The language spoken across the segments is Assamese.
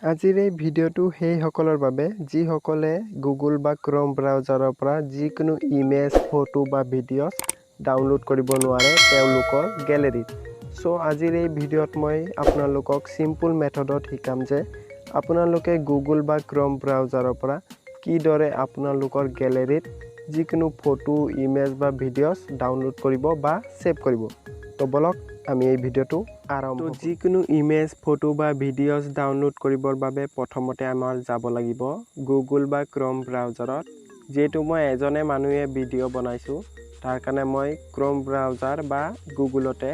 আজিৰ এই ভিডিঅ'টো সেইসকলৰ বাবে, যিসকলে গুগল বা ক্ৰ'ম ব্ৰাউজাৰৰ পৰা যিকোনো ইমেজ, ফটো বা ভিডিঅ'ছ ডাউনলোড কৰিব নোৱাৰে তেওঁলোকৰ গেলেৰীত। চ' আজিৰ এই ভিডিঅ'ত মই আপোনালোকক চিম্পুল মেথডত শিকাম যে আপোনালোকে গুগল বা ক্ৰ'ম ব্ৰাউজাৰৰ পৰা কিদৰে আপোনালোকৰ গেলেৰীত যিকোনো ফটো, ইমেজ বা ভিডিঅ'ছ ডাউনলোড কৰিব বা ছেভ কৰিব। তো বলক, আমি এই ভিডিঅ'টো আৰম্ভ। তো যিকোনো ইমেজ, ফটো বা ভিডিঅ'ছ ডাউনলোড কৰিবৰ বাবে প্ৰথমতে আমাৰ যাব লাগিব গুগল বা ক্ৰ'ম ব্ৰাউজাৰত। যিহেতু মই এজনে মানুহে ভিডিঅ' বনাইছোঁ, তাৰ কাৰণে মই ক্ৰ'ম ব্ৰাউজাৰ বা গুগলতে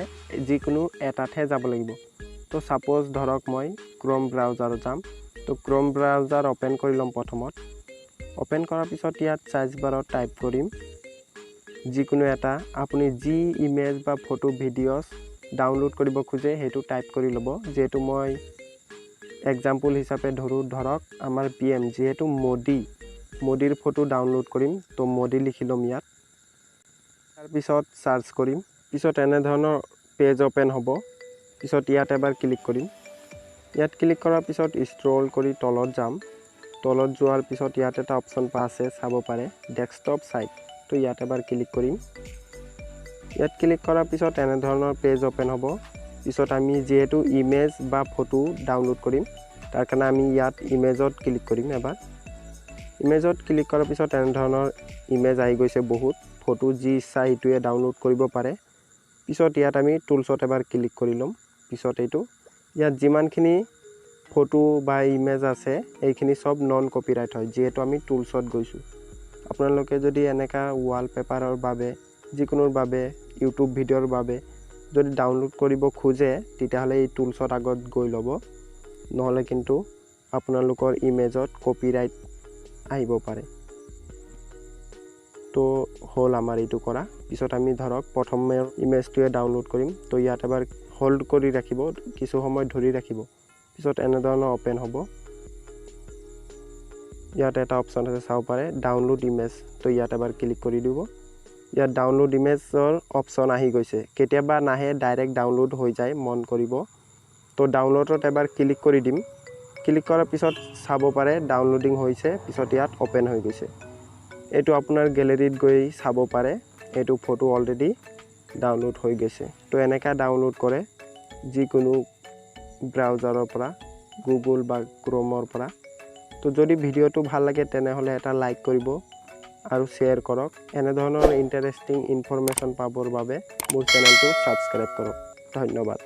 যিকোনো এটাতহে যাব লাগিব। তো ছাপ'জ ধৰক মই ক্ৰ'ম ব্ৰাউজাৰত যাম। তো ক্ৰ'ম ব্ৰাউজাৰ অ'পেন কৰি ল'ম প্ৰথমত। অ'পেন কৰাৰ পিছত ইয়াত চাৰ্চ বাৰত টাইপ কৰিম যিকোনো এটা, আপুনি যি ইমেজ বা ফটো, ভিডিঅ'ছ ডাউনলোড কৰিব খোজে, সেইটো টাইপ কৰি ল'ব। যিহেতু মই এক্সাম্পল হিচাপে ধৰোঁ, ধৰক আমাৰ পিএম যিহেতু মোদী, মোদীৰ ফটো ডাউনলোড কৰিম, তো মোদী লিখি ল'ম ইয়াত। তাৰপিছত চাৰ্চ কৰিম। পিছত এনেধৰণৰ পেজ অ'পেন হ'ব। পিছত ইয়াত এবাৰ ক্লিক কৰিম। ইয়াত ক্লিক কৰাৰ পিছত স্ক্ৰল কৰি তলত যাম। তলত যোৱাৰ পিছত ইয়াত এটা অপশ্যন আছে, চাব পাৰে, ডেস্কটপ ছাইট। তো ইয়াত এবাৰ ক্লিক কৰিম। ইয়াত ক্লিক কৰাৰ পিছত এনেধৰণৰ পেজ অ'পেন হ'ব। পিছত আমি যিহেতু ইমেজ বা ফটো ডাউনলোড কৰিম, তাৰ কাৰণে আমি ইয়াত ইমেজত ক্লিক কৰিম এবাৰ। ইমেজত ক্লিক কৰাৰ পিছত এনেধৰণৰ ইমেজ আহি গৈছে বহুত ফটো, যি ইচ্ছা সেইটোৱে ডাউনলোড কৰিব পাৰে। পিছত ইয়াত আমি টুলছত এবাৰ ক্লিক কৰি ল'ম। পিছত এইটো ইয়াত যিমানখিনি ফটো বা ইমেজ আছে, এইখিনি চব নন কপিৰাইট হয়, যিহেতু আমি টুলছত গৈছোঁ। আপোনালোকে যদি এনেকুৱা ৱালপেপাৰৰ বাবে, যিকোনোৰ বাবে, ইউটিউব ভিডিঅ'ৰ বাবে যদি ডাউনলোড কৰিব খোজে, তেতিয়াহ'লে এই টুলছত আগত গৈ ল'ব, নহ'লে কিন্তু আপোনালোকৰ ইমেজত কপিৰাইট আহিব পাৰে। তো হ'ল আমাৰ এইটো কৰা। পিছত আমি ধৰক প্ৰথমে ইমেজটোৱে ডাউনলোড কৰিম। তো ইয়াত এবাৰ হোল্ড কৰি ৰাখিব, কিছু সময় ধৰি ৰাখিব। পিছত এনেধৰণৰ অ'পেন হ'ব। ইয়াত এটা অপশ্যন আছে, চাব পাৰে, ডাউনলোড ইমেজ। তো ইয়াত এবাৰ ক্লিক কৰি দিব। ইয়াত ডাউনলোড ইমেজৰ অপশ্যন আহি গৈছে। কেতিয়াবা নাহে, ডাইৰেক্ট ডাউনলোড হৈ যায়, মন কৰিব। তো ডাউনলোডত এবাৰ ক্লিক কৰি দিম। ক্লিক কৰাৰ পিছত চাব পাৰে, ডাউনলোডিং হৈছে। পিছত ইয়াত অ'পেন হৈ গৈছে। এইটো আপোনাৰ গেলেৰীত গৈ চাব পাৰে, এইটো ফটো অলৰেডি ডাউনলোড হৈ গৈছে। তো এনেকৈ ডাউনলোড কৰে যিকোনো ব্ৰাউজাৰৰ পৰা, গুগল বা ক্ৰ'মৰ পৰা। তো যদি ভিডিঅ'টো ভাল লাগে, তেনেহ'লে এটা লাইক কৰিব আৰু শ্বেয়াৰ কৰক। এনেধৰণৰ ইণ্টাৰেষ্টিং ইনফৰমেশ্যন পাবৰ বাবে মোৰ চেনেলটো ছাবস্ক্ৰাইব কৰক। ধন্যবাদ।